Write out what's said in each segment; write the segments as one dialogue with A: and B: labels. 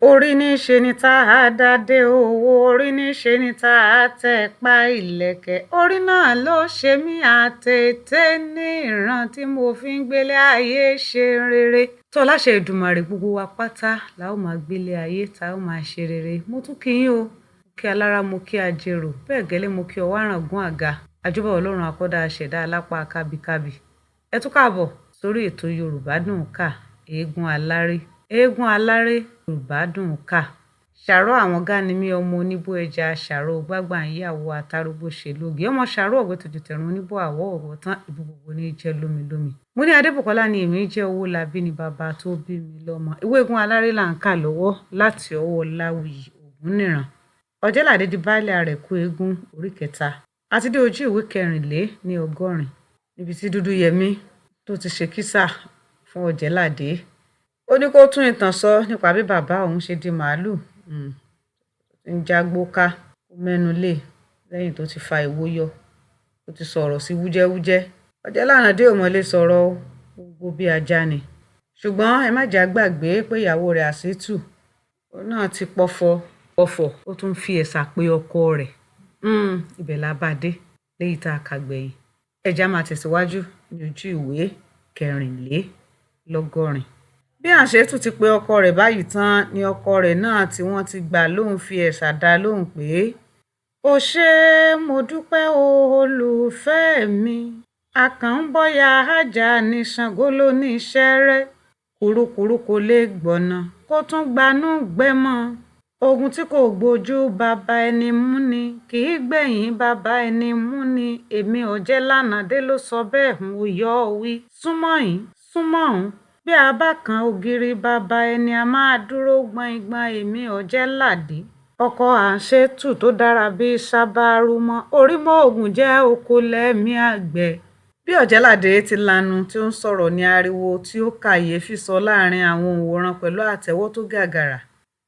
A: Orí ní ṣe ni tá a dádé owó, orí ní ṣe ni tá a tẹ̀ pa ìlẹ̀kẹ̀. Orí náà ló ṣe mí àtètè ní ìran tí mo fi ń gbélé ayé ṣe rere. Tó láṣẹ Èdùmàrè, gbogbo wa pátá la ó máa gbélé ayé tá ó máa ṣe rere. Mo tún kí yín o. Mo kí alára, mo kí ajérò, bẹ́ẹ̀ gẹ́lẹ́ mo kí ọwárangún àga. Àjúbà Ọlọ́run akọ́dá aṣẹ̀dá alápá kábíkábí. Ẹ tún káàbọ̀ sórí ètò Yorùbá Dùn Ká, Eégún Aláré. Eégún Aláré, Yorùbá Dùn Ká. Ṣàró àwọn gánimí ọmọ oníbó ẹja, ṣàró gbágbà ń yàwó àtàrúgbó ṣe lóge. Ọmọ ṣàró ọ̀gbẹ́ tójú tẹ̀rùn oníbó àwọ̀ ọ̀wọ̀ tán ìbú gbogbo ní jẹ́ lómilómi. Mo ní Adébùkọ́lá ni èmi jẹ́, owó labí ni bàbá tó bí mi lọ́mọ. Ìwé Eégún Aláré là ń kà lọ́wọ́ láti ọwọ́ Láwùyí Ògúnníran. Ọ̀jẹ́ládé di baálé Àrẹ̀kú eégún, orí kẹta. A ti dé ojú ìwé 184 níbi tí Dúdúyẹmí tó ti ṣe kísà fún Ọ̀jẹ́ládé. Ó ní kó tún ìtàn sọ nípa bí bàbá òun ṣe di màálù ń jágbó ká, ó mẹ́nu lé lẹ́yìn tó ti fa ìwo yọ, ó ti sọ̀rọ̀ sí wújẹ́wújẹ́. Ọ̀jẹ́lànàdé ò mọ̀ lè sọ̀rọ̀ o, gbogbo bí ajá ni. Ṣùgbọ́n ẹ má jà gbàgbé pé ìyàwó rẹ̀ Àṣetù, òun náà ti pọ̀fọ̀ pọ̀fọ̀, ó tún fi ẹ̀sà pé ọkọ rẹ̀. Ibẹ̀ la bá dé léyìí tá a kà gbẹ̀yìn. Ẹja máa tẹ̀síwájú ní ojú ìwé 184. Bí Àṣetù ti pe ọkọ rẹ̀ báyìí tán ni ọkọ rẹ̀ náà tí wọ́n ti gbà lóhùn fi ẹ̀sà dá lóhùn pé, "Ó ṣé, mo dúpẹ́ o, olùfẹ́ mi. Àkànbọ̀yà ajá ní Ṣàngó ló ní iṣẹ́ rẹ̀. Kùrukùru kò lè gbọ̀nà kó tún gbanú gbẹ́mọ. Ogun tí kò gbójú bàbá ẹni mú ni kì í gbẹ̀yìn bàbá ẹni mú ni. Èmi Ọ̀jẹ́lànàdé ló sọ bẹ́ẹ̀, n ò yọ́ ọ wí. Súnmọ́ yín, súnmọ́ òun. Bí a bá kan ògiri bàbá ẹni a máa dúró gbọ̀nìngbọ̀n. Èmi Ọ̀jẹ́ládé." Ọkọ Àṣetù tó dára bíi ṣàbàrùmọ̀, orí mọ́ ògùn jẹ́ oko lẹ́mí àgbẹ̀. Bí Ọ̀jẹ́ládé ti lanu tí ó ń sọ̀rọ̀ ní ariwo tí ó kàyéfì sọ láàrin àwọn òǹwòran pẹ̀lú àtẹ́wọ́ tó gàgàrà.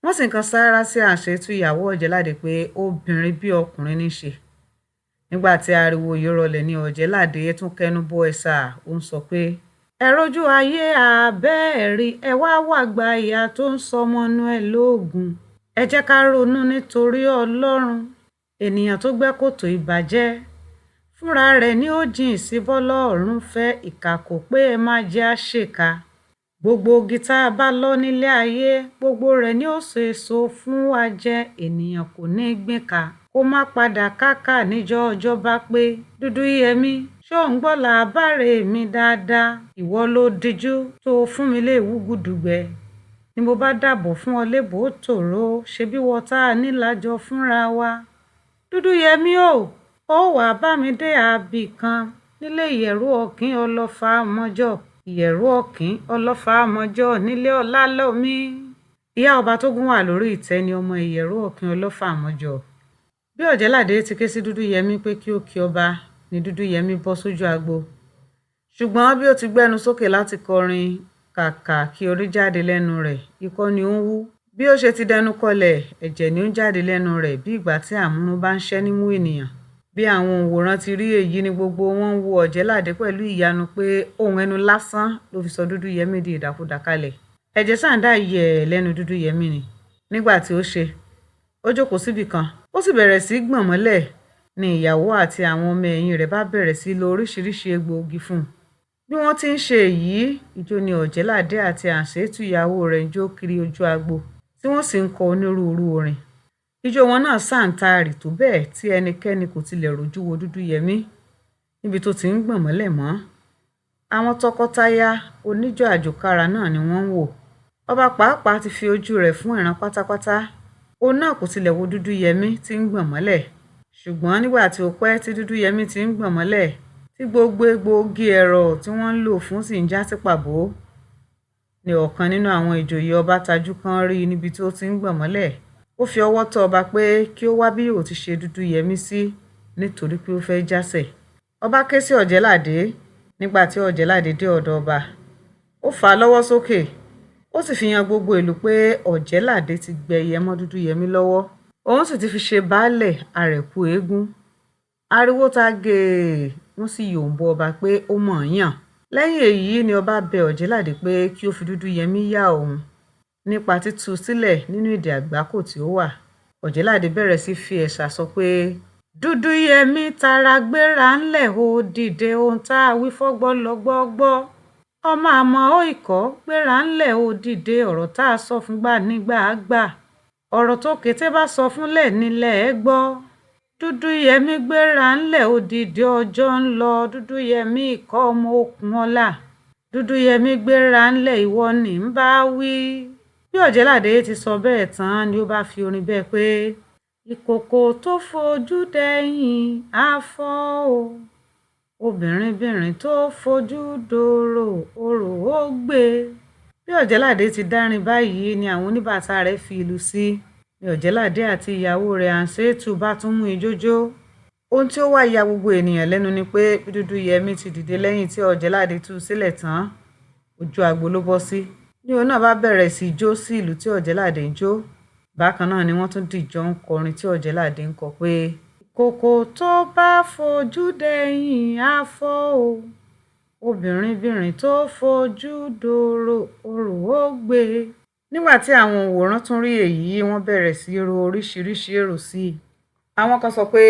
A: Wọ́n sì ń kan sáárá sí Àṣetù ìyàwó Ọ̀jẹ́ládé pé obìnrin bí ọkùnrin ní ṣe. Nígbà tí ariwo yìí rọlẹ̀ ní Ọ̀jẹ́ládé tún kẹnu bọ ẹ̀sà, ó ń sọ pé, "Ẹ rójú ayé àbẹ́ẹ̀rí, ẹ wá wàgbà ìyá tó ń sọmọnú ẹ̀ lóògùn. Ẹ jẹ́ ká ronú nítorí Ọlọ́run. Ènìyàn tó gbẹ́ kòtò ìbàjẹ́ fúnra rẹ̀ ni ó jìn sí bọ́lọ́run fẹ́. Ìkà kò pé ẹ má jẹ́ àṣekà. Gbogbo igi tá a bá lọ́ nílé ayé, gbogbo rẹ̀ ni ó so èso fún wa jẹ. Ènìyàn kò ní gbìnkà kó má padà kákà níjọ́ ọjọ́ bá pé. Dúdúyẹmí, ṣó ń gbọ́ làbárè mi dáadáa? Ìwọ ló díjú tó fún mi léwu gùdùgbẹ̀ ni mo bá dàbọ̀ fún ọ lébòó tòró, ṣebí wọ́n tá a nílájọ fúnra wa. Dúdúyẹmí o, ó wàá bá mi dé àbí kan nílé ìyẹ̀rú òkín ọlọ́fà mọ́jọ́, ìyẹ̀rú òkín ọlọ́fà mọ́jọ́ nílé ọlálọ́mí." Ìyá ọba tó gún wà lórí ìtẹ́ ni ọmọ ìyẹ̀rú òkín ọlọ́fà mọ́jọ́. Bí Ọ̀jẹ́ládé ti ké sí Dúdúyẹmí pé kí ó kí ọba ni Dúdúyẹmí bọ́ sójú agbo. Ṣùgbọ́n bí ó ti gbẹ́nu sókè láti kọrin, kàkà kí orin jáde lẹ́nu rẹ̀, ikọ́ ni ó ń wú. Bí ó ṣe ti dẹnu kọlẹ̀, ẹ̀jẹ̀ ni ó ń jáde lẹ́nu rẹ̀ bí ìgbà tí àmúrun bá ń ṣẹ́ nímú ènìyàn. Bí àwọn òǹwòran ti rí èyí ni gbogbo wọn ń wo Ọ̀jẹ́ládé pẹ̀lú ìyanu pé ohùn ẹnu lásán ló fi sọ Dúdúyẹmí di ìdàkudà kalẹ̀. Ẹ̀jẹ̀ ṣáà ń dà yẹ̀ẹ̀ lẹ́nu Dúdúyẹmí ni. Nígbà tí ó ṣe, ó jókòó síbì kan, ó sì bẹ̀rẹ̀ sí í gbọ̀n mọ́lẹ̀ ni ìyàwó àti àwọn ọmọ ẹ̀yìn rẹ̀ bá bẹ̀rẹ̀ sí í lo oríṣiríṣi egbòogi fún un. Bí wọ́n ti ń ṣe èyí, ijó ni Ọ̀jẹ́ládé àti Àṣetù ìyàwó rẹ̀ ń jó kiri ojú agbo, tí wọ́n sì ń kọ onírúurú orin. Ijó wọn náà ṣàǹtaàrì tó bẹ́ẹ̀ tí ẹnikẹ́ni kò tilẹ̀ rojú wo Dúdúyẹmí níbi tó ti ń gbọ̀n mọ́lẹ̀ mọ́. Àwọn tọkọtaya oníjó àjòkára náà ni wọ́n ń wò. Ọba pàápàá ti fi ojú rẹ̀ fún ìran pátápátá. Òun náà kò tilẹ̀ wo Dúdúyẹmí tí ń gbọ̀n mọ́lẹ̀. Ṣùgbọ́n nígbà tí ó pẹ́ tí Dúdúyẹmí ti ń gbọ̀n mọ́lẹ̀, tí gbogbo egbòogi ẹ̀rọ̀ tí wọ́n ń lò fún sì ń já sí pàbó, ni ọ̀kan nínú àwọn ìjòyè ọba tajú kán rí níbi tí ó ti ń gbọ̀n mọ́lẹ̀. Ó fi ọwọ́ tọ́ ọba pé kí ó wá bí yóò ti ṣe Dúdúyẹmí sí nítorí pé ó fẹ́ jásẹ̀. Ọba ké sí Ọ̀jẹ́ládé. Nígbà tí Ọ̀jẹ́ládé dé ọ̀dọ̀ ọba, ó fà á lọ́wọ́ sókè, ó sì fi hàn gbogbo ìlú pé Ọ̀jẹ́ládé ti gbẹyẹ mọ́ Dúdúyẹmí lọ́wọ́, òun sì ti fi ṣe baálẹ̀ Àrẹ̀kú eégún. Ariwo ta gèè, wọ́n sì yòǹbo ọba pé ó mọ̀ ọ́n yàn. Lẹ́yìn èyí ni ọba bẹ Ọ̀jẹ́ládé pé kí ó fi Dúdúyẹmí yá òun. nípa títú sílẹ̀ nínú ìdè àgbákò tí ó wà. Ọ̀jẹ̀ládé bẹ̀rẹ̀ sí fi ẹ̀sà sọ pé, Dúdúyẹmí tara gbéra ńlẹ̀ o dìde, ohun tá a wí fọ́gbọ́ lọ́gbọ́ gbọ́. Ọmọ àmọ́ ó ìkọ́ gbéra ńlẹ̀ o dìde, ọ̀rọ̀ tá a sọ fún gbà nígbà á gbà. Ọ̀rọ̀ tó kété bá sọ fúnlẹ̀ nílẹ̀ ẹ gbọ́. Dúdúyẹmí gbéra ńlẹ̀ o dìde, ọjọ́ ń lọ. Dúdúyẹmí ìkọ́ ọmọ okùn ọlá. Dúdúyẹmí gbéra ńlẹ̀, ìwọ ni ń bá wí. Bí Ọ̀jẹ̀ládé ti sọ bẹ́ẹ̀ tán ni ó bá fi orin bẹ́ẹ̀ pé, ìkòkò tó fojú dẹ̀yìn á fọ́ o. Obìnrinbìnrin tó fojú dòrò, orò ó gbé. Bí Ọ̀jẹ̀ládé ti dárin báyìí ni àwọn oníbàtà rẹ̀ fi ìlú sí. Ni Ọ̀jẹ̀ládé àti ìyàwó rẹ̀ Ànṣétù bá tún mú ijó jó. Ohun tí ó wá ya gbogbo ènìyàn lẹ́nu ni pé bí Dúdúyẹmí ti dìde lẹ́yìn tí Ọ̀jẹ̀ládé tú sílẹ̀ tán, ojú agbo ló bọ́ sí. Ní òun náà bá bẹ̀rẹ̀ sí í jó sí ìlú tí Ọ̀jẹ̀ládé ń jó. Bákan náà ni wọ́n tún dìjọ ń kọrin tí Ọ̀jẹ̀ládé ń kọ pé, ìkòkò tó bá fojú dẹ̀yìn á fọ́ o. Obìnrinbìnrin tó fojú dòrò, orò ó gbé. Nígbà tí àwọn òǹwòran tún rí èyí, wọ́n bẹ̀rẹ̀ sí í ro oríṣiríṣi èrò sí i. Àwọn kan sọ pé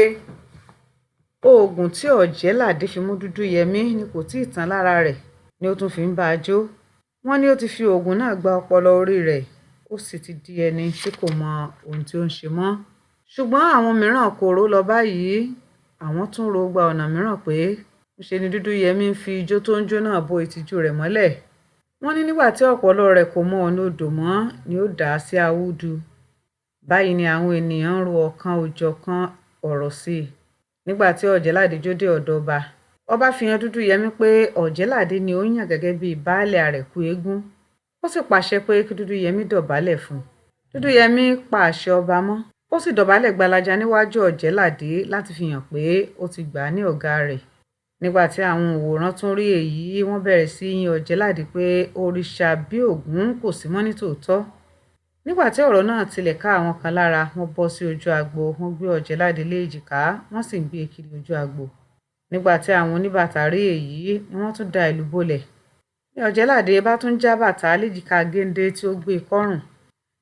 A: oògùn tí Ọ̀jẹ̀ládé fi mú Dúdúyẹmí ni kò tíì tán lára rẹ̀ ni ó tún fi ń bá a jó. Wọ́n ní ó ti fi oògùn náà gba ọpọlọ orí rẹ̀, ó sì ti di ẹni tí kò mọ ohun tí ó ń ṣe mọ́. Ṣùgbọ́n àwọn mìíràn kò rò lọ báyìí. Àwọn tún rò gba ọ̀nà mìíràn pé ńṣe ni Dúdúyẹmí ń fi ijó tó ń jó náà bo ìtìjú rẹ̀ mọ́lẹ̀. Wọ́n ní nígbà tí ọpọlọ rẹ̀ kò mọ ọ̀nà odò mọ́ ni ó dà á sí awúdu. Báyìí ni àwọn ènìyàn ń ro ọ̀kan òjọ̀kan ọ̀rọ̀ sí i. Nígbà tí Ọ̀jẹ̀ládé jó dé ọ̀dọ̀ ọba, ọba fi hàn Dúdúyẹmí pé Ọ̀jẹ̀ládé ni ó yàn gẹ́gẹ́ bí baálẹ̀ àrẹ̀kú eégún. Ó sì pàṣẹ pé kí Dúdúyẹmí dọ̀bálẹ̀ fún un. Dúdúyẹmí pa àṣẹ ọba mọ́. Ó sì dọ̀bálẹ̀ gbalaja níwájú Ọ̀jẹ̀ládé láti fi hàn pé ó ti gbà á ní ọ̀gá rẹ̀. Nígbà tí àwọn òǹwòran tún rí èyí, wọ́n bẹ̀rẹ̀ sí í yin Ọ̀jẹ̀ládé pé òrìṣà bí Ògún kò sí mọ́ ní tòótọ́. Nígbà tí ọ̀rọ̀ náà tilẹ̀ ká àwọn kan lára, wọ́n bọ́ sí ojú agbo, wọ́n gbé Ọ̀jẹ̀ládé lé èjìká, wọ́n sì ń gbé e kiri ojú agbo. Nígbà tí àwọn oníbàtà rí èyí ni wọ́n tún da ìlú bolẹ̀. Ní Ọ̀jẹ̀ládé bá tún já bàtà léjìká géńdé tí ó gbé e kọ́rùn.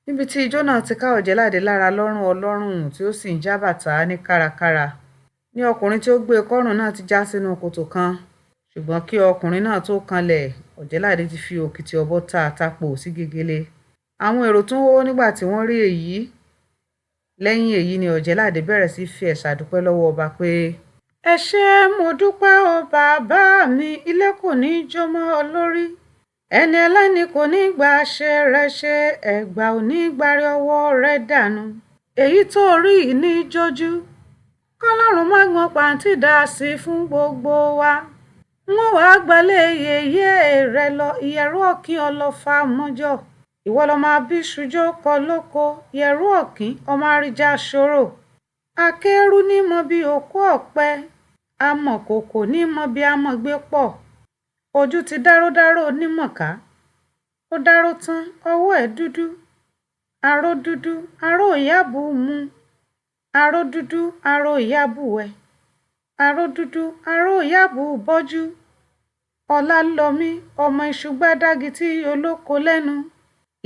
A: Níbi tí ijó náà ti ká Ọ̀jẹ̀ládé lára lọ́rùn ọlọ́rùn tí ó sì ń já bàtà ní kárakára. Ní ọkùnrin tí ó gbé e kọ́rùn náà ti já sínú kòtò kan. Ṣùgbọ́n kí ọkùnrin náà tó kanlẹ̀, Ọ̀jẹ̀ládé ti fi òkìtì ọ̀bọ ta àtakò sí gegele. Àwọn èrò tún hó nígbà tí wọ́n rí èyí. Lẹ́yìn èyí ni Ọ̀jẹ̀ládé bẹ̀rẹ̀ sí fi ẹ̀sà dúpẹ́ lọ́wọ́ ọba pé, ẹ ṣé mo dúpẹ́ o bàbá mi, ilé kò ní jó mọ́ ọ lórí. Ẹni ẹlẹ́ni kò ní gba ṣe rẹ̀ ṣe, ẹ̀gbà ò ní gbárí ọwọ́ rẹ̀ dànù. Èyí tó rí yìí ní jójú. Kọ́lọ́run má gbọ́n pàǹtí dà sí fún gbogbo wa. Wọ́n wàá gbalẹ̀ yèyé rẹ lọ, ìyẹ̀rú ọ̀kín ọlọ́fà mọ́jọ́. Ìwọ lọ máa bí ṣùjọ́ kọ lóko, ìyẹ̀rú ọ̀kín ọmọ àríjà ṣòro. Akẹ́rù ní mọ bí òkú ọ̀pẹ, amọ̀kòkò ní mọ bí amọ̀gbé pọ̀. Ojú ti dáródáró onímọ̀ká. Ó dáró tán, ọwọ́ ẹ̀ dúdú. Aró dúdú, aró ìyábù mú. Aró dúdú, aró ìyábù wẹ̀. Aró dúdú, aró ìyábù bọ́jú. Ọlálọmí, ọmọ iṣu gbádágí tí olóko lẹ́nu.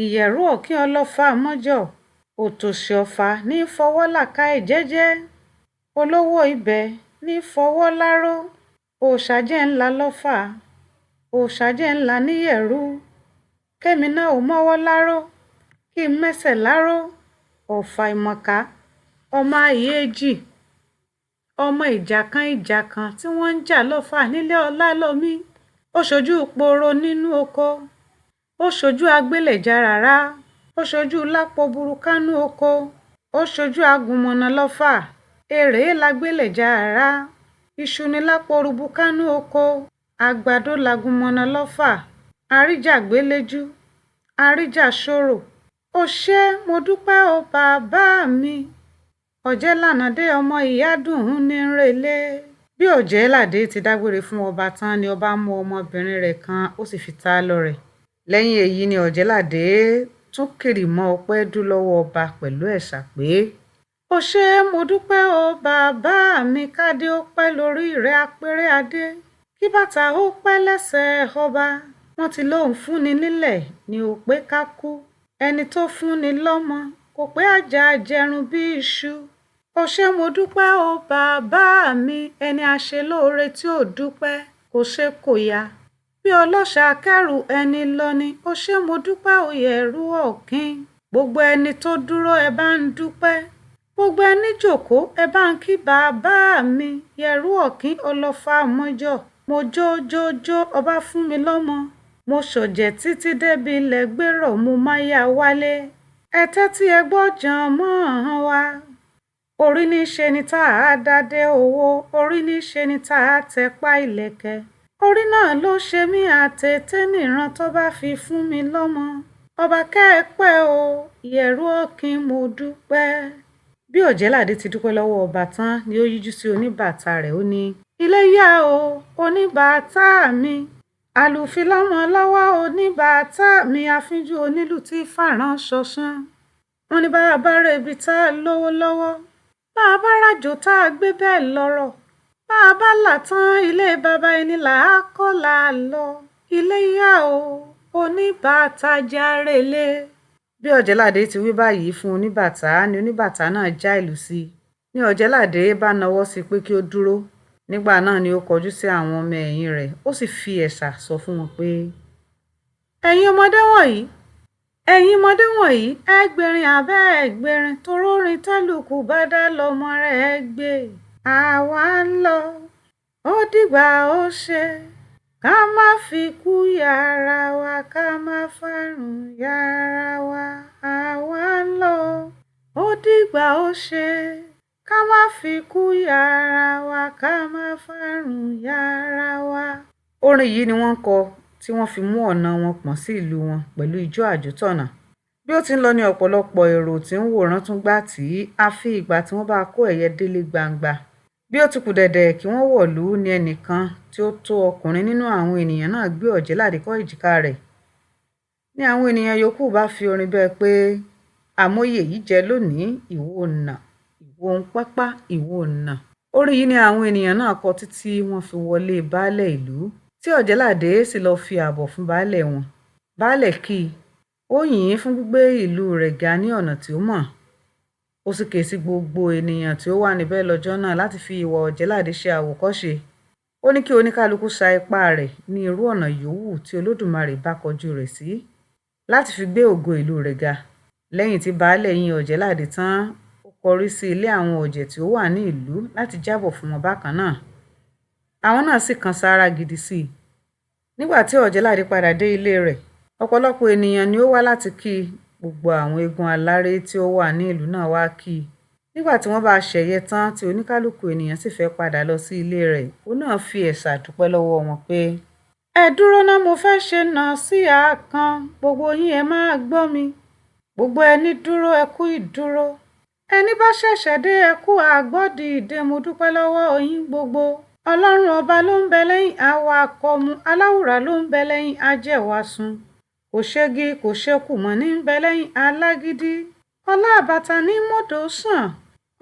A: Ìyẹ̀rú ọ̀kín ọlọ́fà mọ́jọ̀. Òtòṣì ọ̀fà ní fọwọ́ làkàì jẹ́jẹ́. Olówó ibẹ̀ ní fọwọ́ láró. Òòṣà jẹ́ ńlá lọ́fà. Òòṣà jẹ́ ńlá níyẹ̀rú. Kémi náà ò mọ́wọ́ láró, kí n mẹ́sẹ̀ láró. Ọ̀fà ìmọ̀ká, ọmọ ayéèjì, ọmọ ìjà kan ìjà kan tí wọ́n ń jà lọ́fà nílé Ọlálọmí. Ó ṣojú poro nínú oko. Ó ṣojú agbélẹ̀járàrá. Ó ṣojú lápòburúkánú oko. Ó ṣojú agúnmọ̀nà lọ́fà. Èrè lágbélẹ̀járàrá. Iṣu ni lápòrúbukánú oko. Àgbàdo làgúnmọ̀nà lọ́fà. Àríjàgbéléjú. Àríjà ṣòro. Ó ṣé mo dúpẹ́ o bàbá mi. Ọ̀jẹ̀lànàdé ọmọ ìyádùn ní relé. Bí Ọ̀jẹ̀ládé ti dágbére fún ọba tán ni ọba mú ọmọbìnrin rẹ̀ kan, ó sì fi ta á lọ́rẹ. Lẹ́yìn èyí ni Ọ̀jẹ̀ládé tún kiri mọ́ ọpẹ́ dú lọ́wọ́ ọba pẹ̀lú ẹ̀sà pé, ó ṣé mo dúpẹ́ o bàbá mi, kádé ó pẹ́ lórí rẹ̀ apẹ̀rẹ̀ adé. Kí bàtà ó pẹ́ lẹ́sẹ̀ ọba. Wọ́n ti lóun fúnni nílẹ̀ ni ò pé ká kú. Ẹni tó fúnni lọ́mọ kò pé àjà jẹrun bí iṣu. Ó ṣé mo dúpẹ́ o bàbá mi, ẹni àṣelóore tí ò dúpẹ́ kò ṣe kò yá. Bí ọlọ́ṣà kẹ́rù ẹni lọ ni, ó ṣé mo dúpẹ́ o Yẹ̀rú Ọ̀kín. Gbogbo ẹni tó dúró ẹ bá ń dúpẹ́. Gbogbo ẹni jókòó ẹ bá ń kí bàbá mi, Yẹ̀rú Ọ̀kín ọlọ́fà mọ́jọ. Mo jó jó jó ọba fún mi lọ́mọ. Mo ṣọ̀jẹ̀ títí débi ilẹ̀ gbérọ̀ mo máyà wálé. Ẹ tẹ́tí ẹ gbọ́ jànmọ́ wa. Orí ní ṣe ni tá a dádé owó, orí ní ṣe ni tá a tẹpá ìlẹ̀kẹ̀. Orí náà ló ṣe mí àtètè níran tó bá fi fún mi lọ́mọ. Ọba kẹ́ ẹ pẹ́ o, Yẹ̀rú Ọ̀kín mo dúpẹ́. Bí Ọ̀jẹ̀ládé ti dúpẹ́ lọ́wọ́ ọba tán ni ó yíjú sí oníbàtà rẹ̀ ó ní, ilé yá o, oníbàtà mi. Àlùfílọ́mọ lọ́wọ́ oníbàtà mi, àfínjú onílù tí fàrán ṣọṣán. Wọ́n ní bá a bá rebi tá a lówó lọ́wọ́, bá a bá ràjò tá a gbé bẹ́ẹ̀ lọ́rọ̀, bá a bá là tán ilé baba ẹni là á kọ́ là á lọ. Ilé yá o, oníbàtà járelé. Bí Ọ̀jẹ̀ládé ti wí báyìí fún oníbàtà ni oníbàtà náà já ìlù sí i. Ní Ọ̀jẹ̀ládé bá nawọ́ sí i pé kí ó dúró. Nígbà náà ni ó kọjú sí àwọn ọmọ ẹ̀yìn rẹ̀, ó sì fi ẹ̀sà sọ fún wọn pé, ẹ̀yin ọmọdé wọ̀nyí, ẹ̀yin ọmọdé wọ̀nyí, ẹ gbèrín àbẹ́ ẹ gbèrín, torórin tálùkù bá dá lọ́mọ rẹ̀ gbé. Àwa ń lọ, ó dìgbà ó ṣe, ká má fi kú yára wa, ká má fàrùn yára wa. Àwa ń lọ, ó dìgbà ó ṣe, ká má fi kú yára wa, ká má fàrùn yára wa. Orin yìí ni wọ́n ń kọ tí wọ́n fi mú ọ̀nà wọn pọ̀n sí ìlú wọn pẹ̀lú ijó àjútọ̀nà. Bí ó ti ń lọ ní ọ̀pọ̀lọpọ̀ èrò tí ń wòran tún gbà tí àfi ìgbà tí wọ́n bá kó ẹ̀yẹ délé gbangba. Bí ó ti kù dẹ̀dẹ̀ kí wọ́n wọ̀lú ní ẹnìkan tí ó tó ọkùnrin nínú àwọn ènìyàn náà gbé Ọ̀jẹ̀ládé kọ́ èjìká rẹ̀. Ní àwọn ènìyàn yòókù bá fi orin bẹ́ẹ̀ pé, àmọye yìí jẹ lónìí, ìwọ nà, ìwọ ń pápá, ìwọ nà. Orin yìí ni àwọn ènìyàn náà kọ títí wọ́n fi wọlé baálẹ̀ ìlú, tí Ọ̀jẹ̀ládé sì lọ fi ààbọ̀ fún baálẹ̀ wọn. Baálẹ̀ kí i, ó yìn ín fún gbígbé ìlú rẹ̀ ga ní ọ̀nà tí ó mọ̀. Ó sì ké sí gbogbo ènìyàn tí ó wà níbẹ̀ lọ́jọ́ náà láti fi ìwà Ọ̀jẹ̀ládé ṣe àwòkọ́ṣe. Ó ní kí oníkálukú sa ipá rẹ̀ ní irú ọ̀nà yòówù tí Olódùmarè bá kọjú rẹ̀ sí, láti fi gbé ògo ìlú rẹ̀ ga. Lẹ́yìn tí baálẹ̀ yin Ọ̀jẹ̀ládé tán, ó kọrí sí ilé àwọn ọ̀jẹ̀ tí ó wà ní ìlú láti jábọ̀ fún wọn bákan náà. Àwọn náà sì kan sáárá gidi sí i. Nígbà tí Ọ̀jẹ̀ládé padà dé ilé rẹ̀, ọ̀pọ̀lọpọ̀ ènìyàn ni ó wá láti kí i. Gbogbo àwọn eégún aláré tí ó wà ní ìlú náà wá kí i. Nígbà tí wọ́n bá ṣẹ̀yẹ tán tí oníkálukú ènìyàn sì fẹ́ padà lọ sí ilé rẹ̀, òun náà fi ẹ̀sà dúpẹ́ lọ́wọ́ wọn pé, ẹ dúró ná, mo fẹ́ ṣe nàsíhà kan, gbogbo yín ẹ máa gbọ́ mi. Gbogbo ẹni dúró ẹ kú ìdúró. Ẹni bá ṣẹ̀ṣẹ̀ dé ẹ kú àgbọ́dìde, mo dúpẹ́ lọ́wọ́ yín gbogbo. Ọlọ́run ọba ló ń bẹ lẹ́yìn àwa akọmu, aláwùrà ló ń bẹ lẹ́yìn ajẹ̀wàsùn. Kò ṣégi kò ṣekú mọ́ ní ń bẹ lẹ́yìn alágídí. Ọlá àbàtà ní mọ́dọ̀ sàn,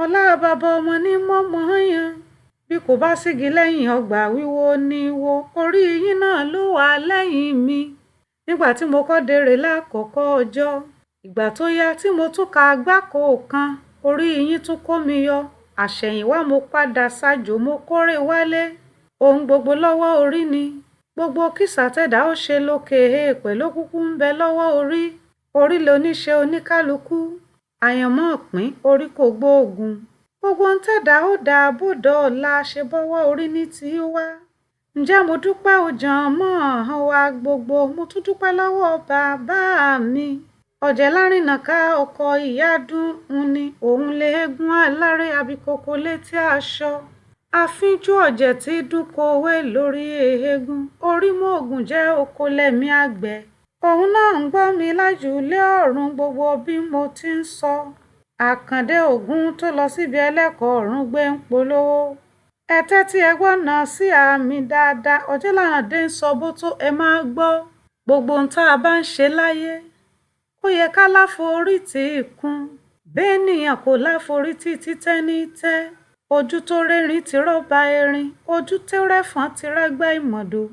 A: ọlá bàbá ọmọ ní mọ́mọ́ yan. Bí kò bá sígi lẹ́yìn ọgbà wíwó ní wo, orí yín náà ló wà lẹ́yìn mi. Nígbà tí mo kọ́ dèrè lákọ̀ọ́kọ́ ọjọ́, ìgbà tó yá tí mo tún ka àgbákò kan, orí yín tún kó mi yọ. Àṣẹ̀yìnwá mo padà ṣájò mo kórè wálé. Ohun gbogbo lọ́wọ́ orí ni. Gbogbo kìsà tẹ̀dá ó ṣe lókè èèpẹ̀ ló kúkú ń bẹ lọ́wọ́ orí. Orí loníṣe oníkálukú. Àyànmọ́ pín orí kò gbóògùn. Gbogbo ń tẹ̀dá ó dà bódò ọ̀la ṣe bọ́wọ́ orí ní tí wá. Ǹjẹ́ mo dúpẹ́ o jànmọ́ wa gbogbo, mo tún dúpẹ́ lọ́wọ́ bàbá mi. Ọ̀jẹ̀lárìnàká ọkọ ìyádùn ni òun léegun aláré abíkoko létí aṣọ. Àfínjú ọ̀jẹ̀ tí dúnkòwé lórí eégún, orí mọ́ògùn jẹ́ oko lẹ́mí àgbẹ̀. Òun náà ń gbọ́ mi lájùlé ọ̀run gbogbo bí mo ti ń sọ. Àkàndé Ògún tó lọ síbi ẹlẹ́kọ̀ọ́ ọ̀run gbé ń polówó. Ẹ tẹ́tí ẹ gbọ́ nàsíhà mi dáadáa, Ọ̀jẹ̀ládé ń sọ bó tó ẹ máa gbọ́. Gbogbo ohun tá a bá ń ṣe láyé, ó yẹ ká láforítì kún. Bẹ́ẹ̀nìyàn kò láforítì títẹ́ ní tẹ́. Ojú tó rérin ti rọ́ba erin, ojú tó rẹ́fọ̀n ti rágbá ìmọ̀dò.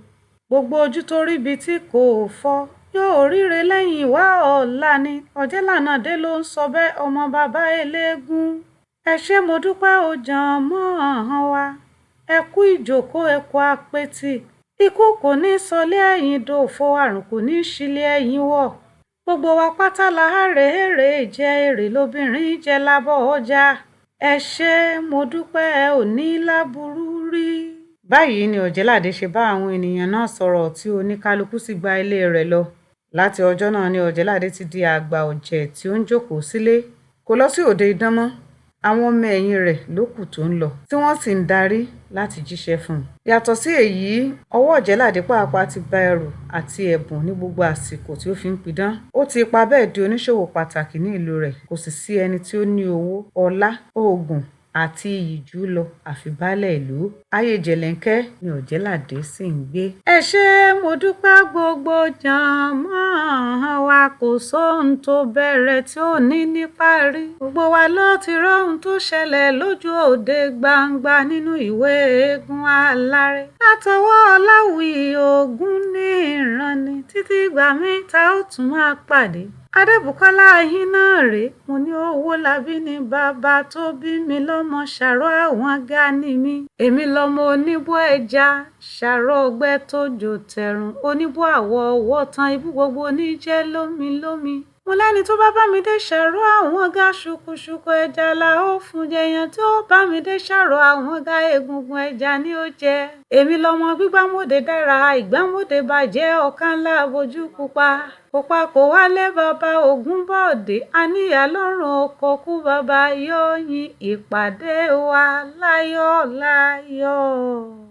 A: Gbogbo ojú tó ríbi tí kò fọ́, Yóò ríre lẹ́yìn wá ọ̀la ni. Ọ̀jẹ̀lànà dé ló ń sọ bẹ́ẹ̀, ọmọ bàbá eléégún. Ẹ ṣé, mo dúpẹ́ o, jànmọ́ọ̀ wa. Ẹ kú ìjókòó, ẹ kú àpètì. Ikú kò ní sọlé ẹ̀yin dòfo, àrùn kò ní sílé ẹ̀yin wọ̀. Gbogbo wa pátá la rè èrè jẹ, èrè lobìnrin jẹ lábọ̀ ọjà. Ẹ ṣé, mo dúpẹ́, ẹ ò ní láburú rí. Báyìí ni Ọ̀jẹ̀ládé ṣe bá àwọn ènìyàn náà sọ̀rọ̀ tí oníkálukú sì gba ilé rẹ̀ lọ. Láti ọjọ́ náà ni Ọ̀jẹ̀ládé ti di àgbà ọ̀jẹ̀ tí ó ń jókòó sílé. Kò lọ sí òde idán mọ́. Àwọn ọmọ ẹ̀yìn rẹ̀ ló kù tó ń lọ, tí wọ́n sì ń darí láti jíṣẹ́ fún un. Yàtọ̀ sí èyí, ọwọ́ Ọ̀jẹ̀ládé pàápàá ti ba ẹrù àti ẹ̀bùn ní gbogbo àsìkò tí ó fi ń pidán. Ó ti ipa bẹ́ẹ̀ di oníṣòwò pàtàkì ní ìlú rẹ̀. Kò sì sí ẹni tí ó ní owó, ọlá, oògùn àti iyì jù ú lọ àfi baálẹ̀ ìlú. Ayé jẹ̀lẹ́ńkẹ́ ni Ọ̀jẹ̀ládé sì ń gbé. Ẹ ṣé, mo dúpẹ́ gbogbo jànmọ́ọ̀ wa. Kò sóhun tó bẹ̀rẹ̀ tí ò ní níparí. Gbogbo wa ló ti róhun tó ṣẹlẹ̀ lójú òde gbangba nínú ìwé eégún aláré. Látọwọ́ Ọláwuyì Ògúnníran ni títí ìgbà míì tá ó tún máa pàdé. Adébùkọ́lá yín náà rèé. Mo ní Owólabí ní bàbá tó bí mi lọ́mọ, ṣàrò àwọn gani mi. Èmi lọmọ oníbú ẹja, ṣàrò ọgbẹ́ tó jò tẹ̀rùn, oníbú àwọ̀ ọwọ́ tán, ibú gbogbo oníjẹ́ lómi lómi. Mo lẹ́ni tó bá bá mi dé ṣàrò àwọn ga, ṣùkùṣùkù ẹja la ó fún jẹyàn, tí ó bá mi dé ṣàrò àwọn ga, egungun ẹja ni ó jẹ. Èmi lọmọ gbígbámọ̀dé dára, ìgbámọ̀dé bàjẹ́, ọ̀kan ńlá bojú pupa. Pupa kò wálé bàbá Ògúnbọ̀dé, àníyá lọ́rùn oko kú bàbá yọ̀yìn. Ìpàdé wa láyọ̀ láyọ̀.